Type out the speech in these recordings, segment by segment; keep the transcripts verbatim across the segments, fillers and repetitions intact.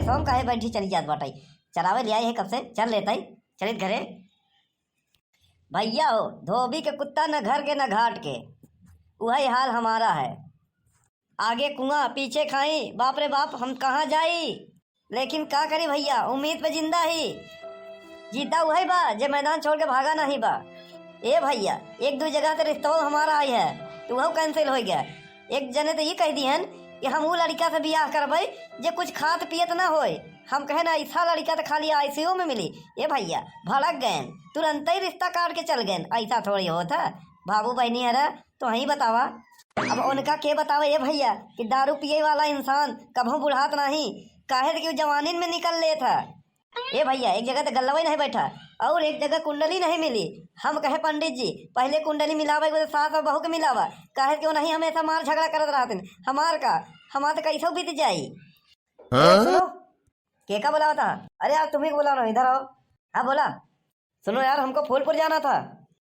सोम काहे बैठी चली जात बाटइ? चरावे ले आए है कब से, चर लेतइ, चलित घरे। भइया हो, धोबी के कुत्ता न घर के न घाट के, उहइ हाल हमारा है। आगे कुआं पीछे खाई, बाप रे बाप हम कहाँ जाई? लेकिन का करी भइया, उम्मीद पे जिंदा ही। जीता उहइ बा जे मैदान छोड़ के भागा नहीं बा। ए भइया, एक दो जगह से रिश्तो हमारा आई है, तो वह cancel होइ गया। एक जने तो ये कह दिहन कि हम उ लड़िका से बियाह करबइ जे कुछ खात पियत ना होए। हम कहेन अइसा लड़िका तो खाली ICU में मिली। ए भइया, भड़क गएन, तुरंतइ रिश्ता काट के चल गएन। अइसा थोड़ी होत है, भावो बहिनी हरा, तो हई बतावा। अब उनका के बतावा ए भइया कि दारू पिए वाला इंसान कभो बुढ़ात नहीं, काहे कि उ जवानिन में निकल लेत है। ए भइया, एक जगह तो गल्लवइ नहीं बैठा और एक जगह कुंडली नहीं मिली। हम कहे पंडित जी, पहिले कुंडली मिलावे के सास और बहू के मिलावा, काहे कि उनहीं हमेशा मार झगड़ा करत रहतिन। हमार का, हमार तो कैसो बीत जाई। हाँ? ए, सुनो, के का बुलावा था? अरे यार, तुम्ही को बुला रहा हूँ, इधर आओ। हाँ, बोला। सुनो यार, हमको फूलपुर जाना था।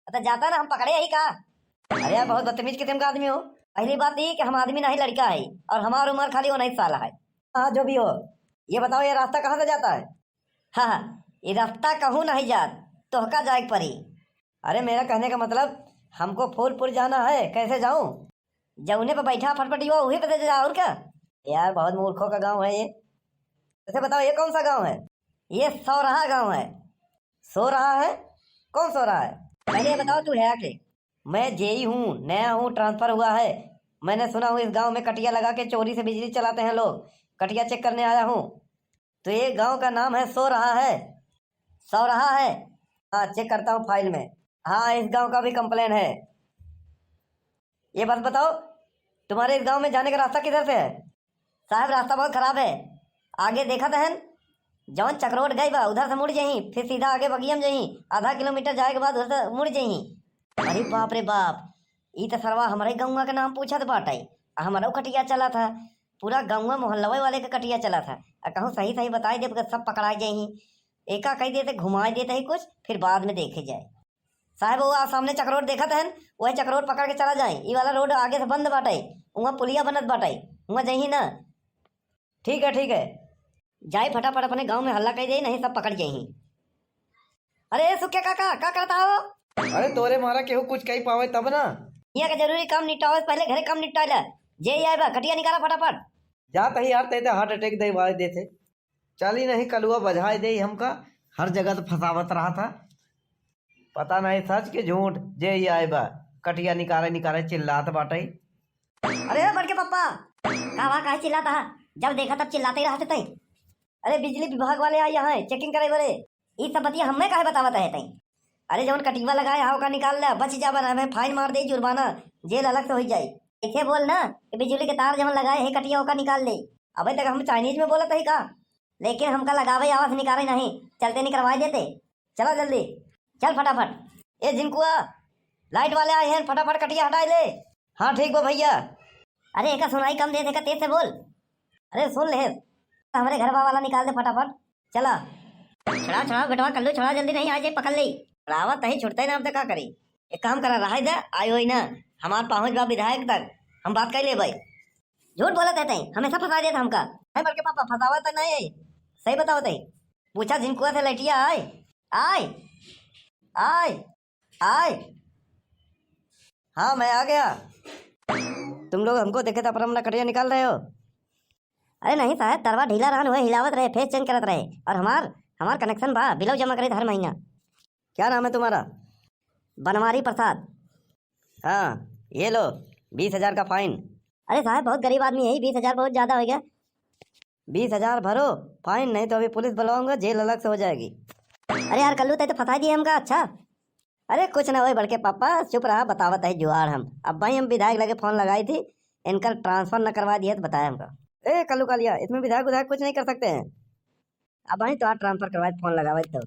तो जाता ना, हम पकड़े यही का? अरे यार, बहुत बदतमीज किस्म का आदमी हो। पहली बात ये कि हम आदमी नहीं, लड़िका है, और हमार उम्र खाली उन्नीस साल है। हाँ, जो भी हो, ये बताओ, ये रास्ता कहाँ से जाता है? हाँ, हाँ, ये रास्ता कहूँ नहीं जात, तोहका जाए के पड़ी। अरे, मेरा कहने का मतलब, हमको फूलपुर जाना है, कैसे जाऊँ? जौने पे बैठा फटफटिया, वही पे से जा, और क्या? यार, बहुत मूर्खों का गांव है ये। अच्छा बताओ, ये कौन सा गांव है? ये सौराहा गांव है। सो रहा है? कौन सो रहा है? पहले ये बताओ, तू है के? मैं जेई हूँ, नया हूँ, transfer हुआ है। मैंने सुना हूँ इस गांव में कटिया लगा के चोरी से बिजली चलाते हैं लोग। कटिया check करने आया हूँ। तो ये गांव का नाम है सो रहा है। सो रहा है? हाँ, check करता हूँ file में। हाँ, इस गांव का भी complain है। ये बात बताओ, तुम्हारे इस गांव में जाने का रास्ता किधर से है? साहब, रास्ता बहुत खराब है। आगे देखत हन, जौन चकरोट गई बा, उधर से मुड़ जही, फिर सीधा आगे बगिया में जही, आधा किलोमीटर जाए के बाद उधर से मुड़ जही। अरे बाप रे बाप, ई त सरवा हमरे गौवा के नाम पूछत बाटे। आ हमरो कटिया चला था, पूरा गौवा मोहल्लवे वाले के कटिया चला था। आ कहूँ सही सही बताई देब, सब पकड़ाई जही। एका कही देते, घुमाई देते ही कुछ, फिर बाद में देखे जाए। साहब, वो आ सामने चकरोट देखत हन, वही चकरोट पकड़ के चला जाए। ई वाला road आगे से बंद बाटे, उहाँ पुलिया बनत बाटे, उहाँ जइही ना। ठीक है, ठीक है। जाए फटाफट अपने गांव में हल्ला कह दे, नहीं सब पकड़ जइही। अरे ए सुक्या काका, का करता हो? अरे तोरे मारा केहू कुछ कही पावे तब ना। यहाँ का जरूरी काम निपटावे से पहले घरे काम निपटा ले। जे ही आए बा, कटिया निकाला फटाफट। जात ही यार, तै तो heart attack दे देते। चली नहीं कलुआ बजाए दे हमका, हर जगह तो फंसावत रहा था। पता नहीं सच के झूठ, जे ही आए बा, कटिया निकाले निकाले चिल्लात बाटे। अरे ओ बड़के पप्पा, का बा, काहे चिल्लाता है? जब देखा तब चिल्लाते ही रहते तई। अरे बिजली विभाग वाले आए यहाँ checking करे बरे। ई सब बतिया हमें काहे बतावत है तई? अरे जवन कटिया लगाए हा ओका निकाल ले, बच जाबा ना, हमें fine मार दे जुर्माना, जेल अलग से हो जाए। ऐसे बोल ना कि बिजली के तार जवन लगाए है कटिया ओका निकाल ले। अबे तक हम Chinese में बोलत है का? लेकिन हमका लगावे आवाज निकाले नहीं, चलते निकलवाए देते। चला जल्दी, चल फटाफट। ए झिनकुआ, light वाले आए हैं, फटाफट कटिया हटाए ले। हाँ ठीक बा भइया। अरे एका सुनाई कम देत है, का तेज से बोल। अरे सुन ले, हमरे घरवा वाला निकाल दे फटाफट। चला। छड़ा, छड़ा बेटवा, कल्लू छड़ा, जल्दी नहीं आ जाए, पकड़ ले। छड़ावा तही छुटते ना, अब तो का करी? एक काम करा, रहाई दे, आई होई ना, हमार पहुँच बा विधायक तक, हम बात कर ले भाई। झूठ बोलत है तई, हमेशा फंसा देत हमका। है बड़के पापा, फंसावा तो नहीं है, सही बताओ तई। पूछा झिनकुआ से लटिया आए, आए, आए, आए। हाँ, मैं आ गया। तुम लोग हमको देखे तो अपना अपना कटिया निकाल रहे हो। अरे नहीं साहब, तरवा ढीला रहन हुए, हिलावत रहे, phase change करत रहे। और हमार, हमार connection बा, बिलौ जमा करे हर महीना। क्या नाम है तुम्हारा? बनवारी प्रसाद। हाँ, ये लो, बीस हजार का fine। अरे साहब, बहुत गरीब आदमी है, बीस हजार बहुत ज्यादा हो गया। बीस हजार भरो fine, नहीं तो अभी पुलिस बुलाऊंगा, जेल अलग से हो जाएगी। अरे यार कल्लू, तै तो फंसा दिए हमका। अच्छा, अरे कुछ ना होए बड़के पापा, चुप रहा, बतावत है जुआड़ हम। अब भाई हम विधायक लगे phone लगाई थी, इनकर transfer न करवा दिए तो बताए हमका। ए कल्लू कालिया, इसमें विधायक विधायक कुछ नहीं कर सकते हैं। अब भाई तो transfer करवाए, phone लगावे तो।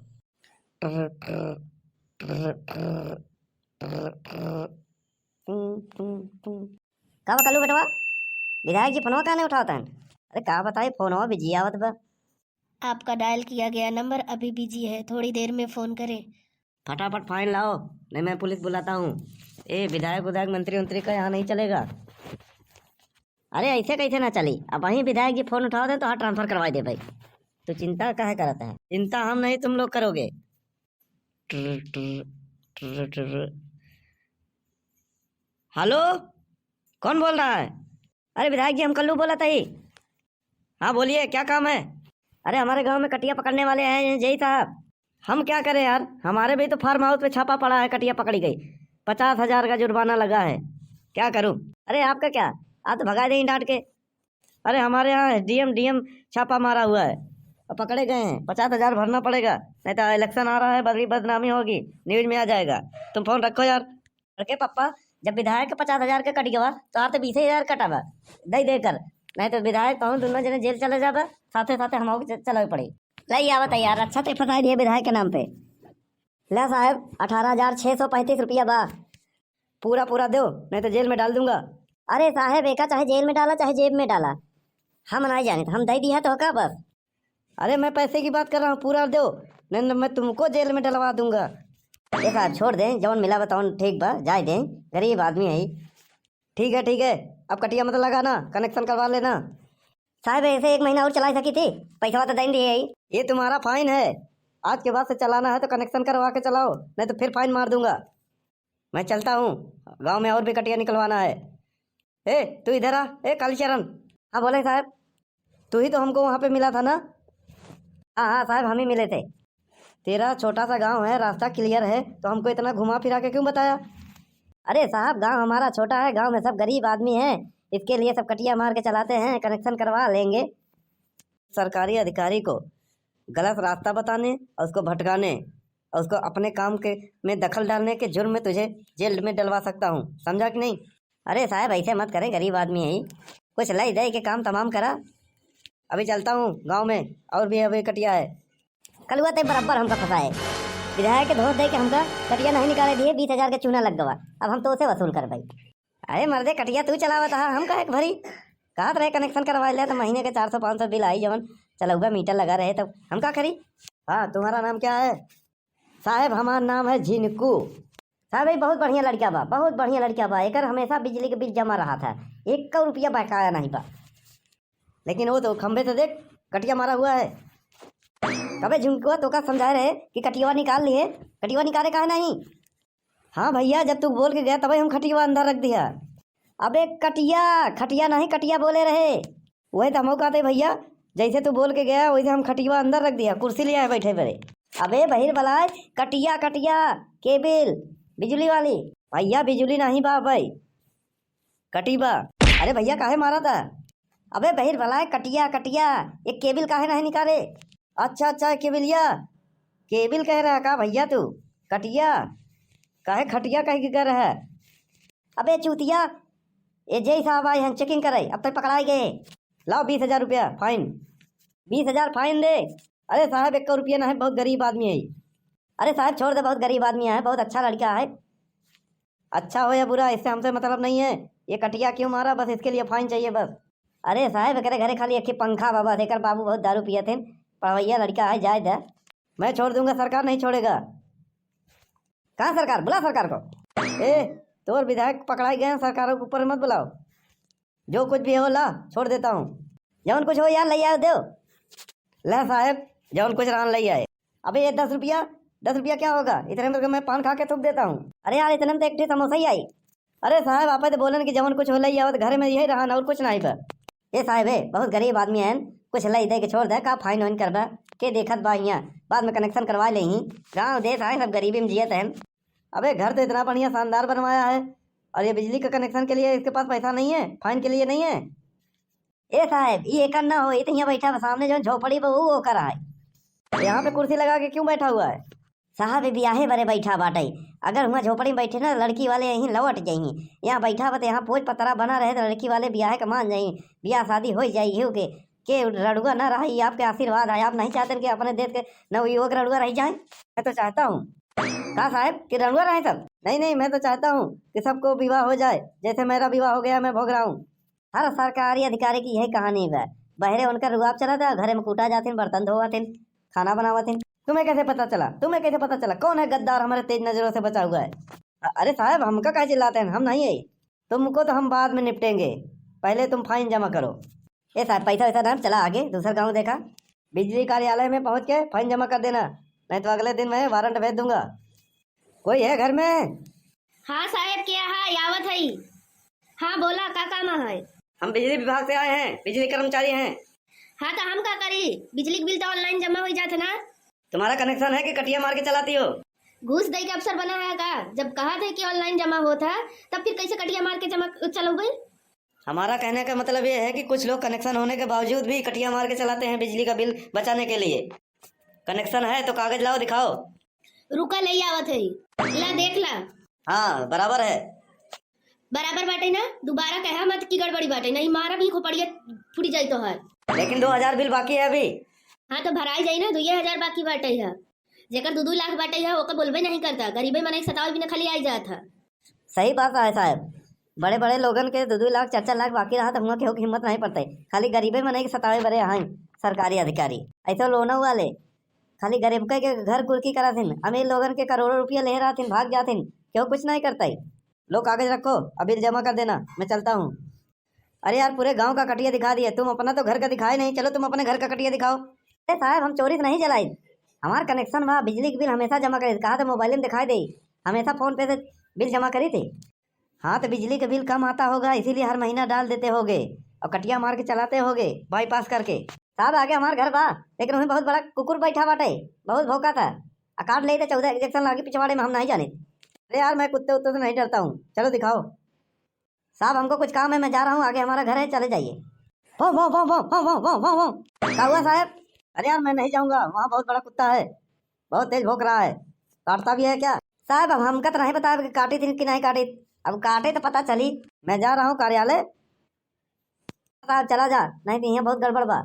का बा कल्लू बेटवा, विधायक जी फोनवा काहे नहीं उठावत हैं? अरे का बताई, फोनवा busy आवत बा। आपका डायल किया गया नंबर अभी बिजी है, थोड़ी देर में फोन करें। फटाफट फाइन लाओ, नहीं मैं पुलिस बुलाता हूँ। ए विधायक उधायक मंत्री उंत्री का यहाँ नहीं चलेगा। अरे ऐसे कैसे ना चली, अब वहीं विधायक जी फोन उठावत हैं तो हाँ ट्रांसफर करवाई दे भाई। तो चिंता काहे करत है? चिंता हम नहीं, तुम लोग करोगे। ट्र, ट्र, ट्र, ट्र। हेलो, कौन बोल रहा है? अरे विधायक जी, हम कल्लू बोलत ही। हाँ बोलिए, क्या काम है? अरे हमारे गांव में कटिया पकड़ने वाले हैं ये जेई साहब। हम क्या करें यार, हमारे भी तो फार्म हाउस पे छापा पड़ा है, कटिया पकड़ी गई, पचास हजार का जुर्माना लगा है, क्या करूँ? अरे आपका क्या, आप तो भगा देंगे डांट के। अरे हमारे यहाँ एसडीएम डीएम छापा मारा हुआ है और पकड़े गए हैं, पचास हजार भरना पड़ेगा, नहीं तो इलेक्शन आ रहा है, बड़ी बदनामी होगी, न्यूज में आ जाएगा। तुम फोन रखो यार। अरे पप्पा, जब विधायक के पचास हजार के कट गवा तो आप तो बीस हजार कटावा, दे देकर, नहीं तो विधायक तो हम दोनों जने जेल चले जाबा, साथे साथे हम चले पड़े। ले आवत है यार, अच्छा ते फंसाई दिए विधायक के नाम पे। ला साहब, अठारह हजार छह सौ पैंतीस रुपया बा, पूरा पूरा दो, नहीं तो जेल में डाल दूंगा। अरे साहब, एका चाहे जेल में डाला चाहे जेब में डाला, हम नहीं जानित, हम दे दिया तो का बस। अरे मैं पैसे की बात कर रहा हूँ, पूरा दो, नहीं तो मैं तुमको जेल में डलवा दूंगा। ये साहब छोड़ दें, जौन मिला बा तौन ठीक बा, जाए दें, गरीब आदमी है। ठीक है ठीक है, अब कटिया मत लगाना, कनेक्शन करवा लेना। साहब ऐसे एक महीना और चला सकी थी, पैसा तो दे दिए ही। ये तुम्हारा फाइन है, आज के बाद से चलाना है तो कनेक्शन करवा के चलाओ, नहीं तो फिर फाइन मार दूंगा। मैं चलता हूँ, गांव में और भी कटिया निकलवाना है। ए तू इधर आ। ए कालीचरण। हाँ बोले साहब। तू ही तो हमको वहाँ पे मिला था ना? हाँ हाँ साहब, हम ही मिले थे। तेरा छोटा सा गांव है, रास्ता क्लियर है, तो हमको इतना घुमा फिरा के क्यों बताया? अरे साहब, गांव हमारा छोटा है, गांव में सब गरीब आदमी हैं, इसके लिए सब कटिया मार के चलाते हैं, कनेक्शन करवा लेंगे। सरकारी अधिकारी को गलत रास्ता बताने और उसको भटकाने और उसको अपने काम के में दखल डालने के जुर्म में तुझे जेल में डलवा सकता हूँ, समझा कि नहीं? अरे साहब, ऐसे मत करें, गरीब आदमी है, कुछ लाई दे के काम तमाम करा। अभी चलता हूँ गांव में, और भी अभी कटिया है। कलुआ ते बराबर हमका फंसाए, विधायक के धोस दे के हमका कटिया नहीं निकाले दिए, बीस हजार के चूना लग गवा, अब हम तो उसे वसूल कर भाई। अरे मर्दे, कटिया तू चलावत हा, हम काहे के भरी? कहत रहे कनेक्शन करवा ले तो महीने के चार सौ पाँच सौ बिल आई, जवन चलौबा मीटर लगा रहे, तब हम का करी? हाँ, तुम्हारा नाम क्या है? साहब, हमार नाम है झिनकू। साहब, ये बहुत बढ़िया लड़का बा, बहुत बढ़िया लड़का बा, एकर हमेशा बिजली के बिल जमा रहा था, एक रुपया बकाया नहीं बा। लेकिन वो तो खंभे से देख, कटिया मारा हुआ है। कबे झिनकुआ तोका समझाए रहे कि कटिया निकाल लिए, कटिया निकाले काहे नहीं? हाँ भैया, जब तू बोल के गया तबे हम खटिया अंदर रख दिया। अबे कटिया, खटिया नहीं, कटिया बोले रहे। वही तो हमहू कहते भैया, जैसे तू बोल के गया वैसे हम खटिया अंदर रख दिया, कुर्सी लिया है बैठे बरे। अबे बहिर बलाय, कटिया, कटिया, केबिल, बिजुली वाली। भैया बिजुली नहीं बा भाई, कटी बा। अरे भैया काहे मारा था? अबे बहिर बलाय, कटिया, कटिया, ये केबिल काहे नहीं निकाले? अच्छा अच्छा, केबिलिया, केबिल कह रहा का भैया तू? कटिया काहे खटिया कह के कह रहा है? अबे चूतिया, ये जेई साहब आए हैं चेकिंग करे, अब तक पकड़ाए गए। लाओ बीस हजार रुपया फाइन। बीस हजार फाइन दे। अरे साहब, एक रुपया ना है, बहुत गरीब आदमी है। अरे साहब छोड़ दे, बहुत गरीब आदमी है, बहुत अच्छा लड़का है। अच्छा हो या बुरा, इससे हमसे मतलब नहीं है। ये कटिया क्यों मारा, बस इसके लिए फाइन चाहिए बस। अरे साहब, एकरे घरे खाली एक ही पंखा बा बस, एकर बाबू बहुत दारू पियत हैं, पढ़वैया लड़का है, जाए दे। मैं छोड़ दूंगा, सरकार नहीं छोड़ेगा। कहाँ सरकार? बुला सरकार को। ए, तोर विधायक पकड़ाई गए हैं, सरकारों के ऊपर मत बुलाओ। जो कुछ भी हो ला, छोड़ देता हूँ। जौन कुछ हो यार, ले आओ, दो। ले साहब, जौन कुछ रहन ले आए। अबे ये दस रुपया, दस रुपया क्या होगा? इतने में तो मैं पान खा के थूक देता हूँ। अरे यार, इतने में तो एक ठे समोसा ही आई। अरे साहब, आप तो बोलन कि जौन कुछ हो ले आओ, तो घर में यही रहन और कुछ नहीं बा। ए साहब, ए, बहुत गरीब आदमी है, कुछ ले दे के छोड़ दे, का फाइन वाइन करबा? के देखत बा हियाँ, बाद में कनेक्शन करवा ले ही। गाँव देश आए, सब गरीबी में जियत हैं। अबे घर तो इतना बढ़िया शानदार बनवाया है, और ये बिजली का कनेक्शन के लिए इसके पास पैसा नहीं है, फाइन के लिए नहीं है। ए साहब, ई एकर ना हो, ई तो हियाँ बैठा बा, सामने जौन झोपड़ी बा, ऊ ओकर है। यहाँ पे कुर्सी लगा के क्यों बैठा हुआ है? साहब, ई बियाहे बरे बैठा बाटे। अगर हुआं झोपड़ी में बैठे ना, लड़की वाले यहीं लौट जइहीं। यहाँ बैठा बा, तो यहाँ पोज पतरा बना रहे, तो लड़की वाले बियाहे के मान जइहीं, बियाह शादी हो जाई। केहू के, के रड़ुआ ना रहा, ई आपके आशीर्वाद है। आप नहीं चाहते कि अपने देश के नवयुवक रड़ुआ रह जाए? मैं तो चाहता हूँ। का साहब, कि रड़ुआ रहे सब? नहीं, नहीं, मैं तो चाहता हूँ कि सबको विवाह हो जाए, जैसे मेरा विवाह हो गया, मैं भोग रहा हूँ। हर सरकारी अधिकारी की यही कहानी बा। बहरे उनका रुआब चला था, घरे में कूटा जाथिन, बर्तन धोवथिन, खाना बनावथिन। तुम्हें कैसे पता चला? तुम्हें कैसे पता चला? कौन है गद्दार हमारे तेज नजरों से बचा हुआ है? अ-, अरे साहब, हमका काहे चिल्लाते हैं? हम नहीं है। तुमको तो हम बाद में निपटेंगे, पहले तुम फाइन जमा करो। ए साहब, पैसा वैसा ना, चला आगे, दूसर गाँव देखा। बिजली कार्यालय में पहुँच के फाइन जमा कर देना, नहीं तो अगले दिन मैं वारंट भेज दूंगा। कोई है घर में? हाँ साहेब, क्या है? आवत है। हाँ बोला, का काम है? हम बिजली विभाग से आए हैं, बिजली कर्मचारी हैं। हाँ तो हम का करी, बिजली के बिल तो ऑनलाइन जमा हो जात है ना। तुम्हारा कनेक्शन है कि कटिया मार के चलाती हो? घूस दे के अफसर बना है का? जब कहा थे कि ऑनलाइन जमा होत है, तब फिर कैसे कटिया मार के जमा चलौबे? हमारा कहने का मतलब ये है कि कुछ लोग कनेक्शन होने के बावजूद भी कटिया मार के चलाते हैं बिजली का बिल बचाने के लिए। कनेक्शन है तो कागज लाओ, दिखाओ। रुका, ले आवत है, ला देख ला। हाँ, बराबर है। बराबर बाटे ना, दोबारा कहा मत कि गड़बड़ी बाटे, नहीं मारब ही खोपड़िया फूटी जाई तोहार। लेकिन दो हजार बिल बाकी है अभी। हाँ तो भराई जाई ना, दुइये हजार बाकी बाटे है। जेकर दू दू लाख बाटे है ओकर बोलबे नहीं करता, गरीबे मनई के सतावे बिना खाली आई जात है। सही बात है साहब, बड़े बड़े लोगन के दू दू लाख चार चार लाख बाकी रहा तो हुआ केहू के हिम्मत नहीं पड़ते, खाली गरीबे मनई के सतावे बरे हैं सरकारी अधिकारी। ऐसे लोनो वाले खाली गरीब के, के घर कुर्की करत हिन, अमीर लोगन के करोड़ों रुपया ले रहत हिन, भाग जात हिन, केहू कुछ नहीं करता है। लो कागज रखो, अब बिल जमा कर देना, मैं चलता हूँ। अरे यार, पूरे गांव का कटिया दिखा दिए, तुम अपना तो घर का दिखाए नहीं, चलो तुम अपने घर का कटिया दिखाओ। अरे साहब, हम चोरी से नहीं जलाई, हमार कनेक्शन बा, बिजली के बिल हमेशा जमा करे, कहा तो मोबाइल में दिखाई दे, हमेशा फोन पे से बिल जमा करी थे। हाँ, तो बिजली का बिल कम आता होगा, इसीलिए हर महीना डाल देते होगे और कटिया मार के चलाते होगे, बाईपास करके। साहब, आगे हमार घर बा, लेकिन वहीं बहुत बड़ा कुकुर बैठा बाटे, बहुत भौंका था, आ काट ले तो चौदह इंजेक्शन लागी पिछवाड़े में, हम नहीं जाने। अरे यार, मैं कुत्ते उत्ते से नहीं डरता हूँ, चलो दिखाओ। साहब, हमको कुछ काम है, मैं जा रहा हूँ, आगे हमारा घर है, चले जाइए। भौं, भौं, भौं। का हुआ साहब? अरे यार, मैं नहीं जाऊंगा, वहाँ बहुत बड़ा कुत्ता है, बहुत तेज भौंक रहा है, काटता भी है क्या? साहब, अब हमका तो नहीं पता कि काटी थी कि नहीं काटी, अब काटे तो पता चली। मैं जा रहा हूँ कार्यालय, साहब चला जा, नहीं तो यहाँ बहुत गड़बड़ बा।